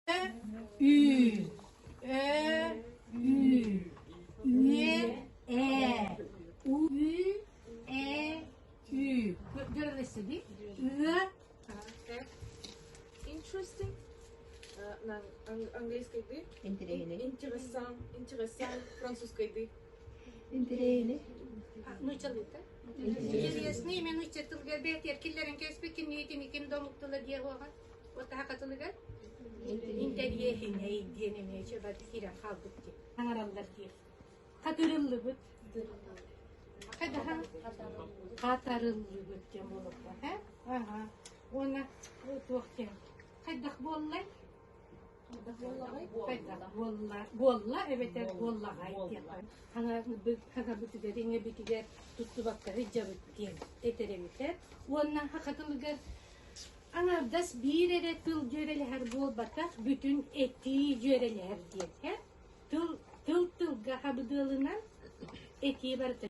Ü, Ö, Ü, Үө, Э, У, Ү, Э, Ү. Дьөрөлөстү Үө. Interesting. На английской ды. Интересан, интересан, французской ды. Интэриэһинэй. Нууччалыыта. Интересный мен нуучча тылга бээтиэр киллэрин кэспиккин итини ким да омук тыла диэ уоҕа. Отаха тылыгар интэриэһинэй диэн эмиэ чөбөр киирэн хаалбыт дии. Аҥараллар диир. Хатырыллыбыт. Хайдахан хатарыллыбыт диэн буолуохтаах ээ. Аха. Уонна туох диэн хайдах буоллай? Хайдах буолла буолла эбэтэр буоллаҕай диэххэ. Хаҥабытыгар иҥэбитигэр туттубакка сылдьабыт диэн этэр эбитэ. Уонна саха тылыгар Аҥаардас биир эрэ тыл дьүөрэлэһэр буолбатах, бүтүн этии дьүөрэлэһэр диэн. Тыл тыл тылга хабыдыалынан этии барыта.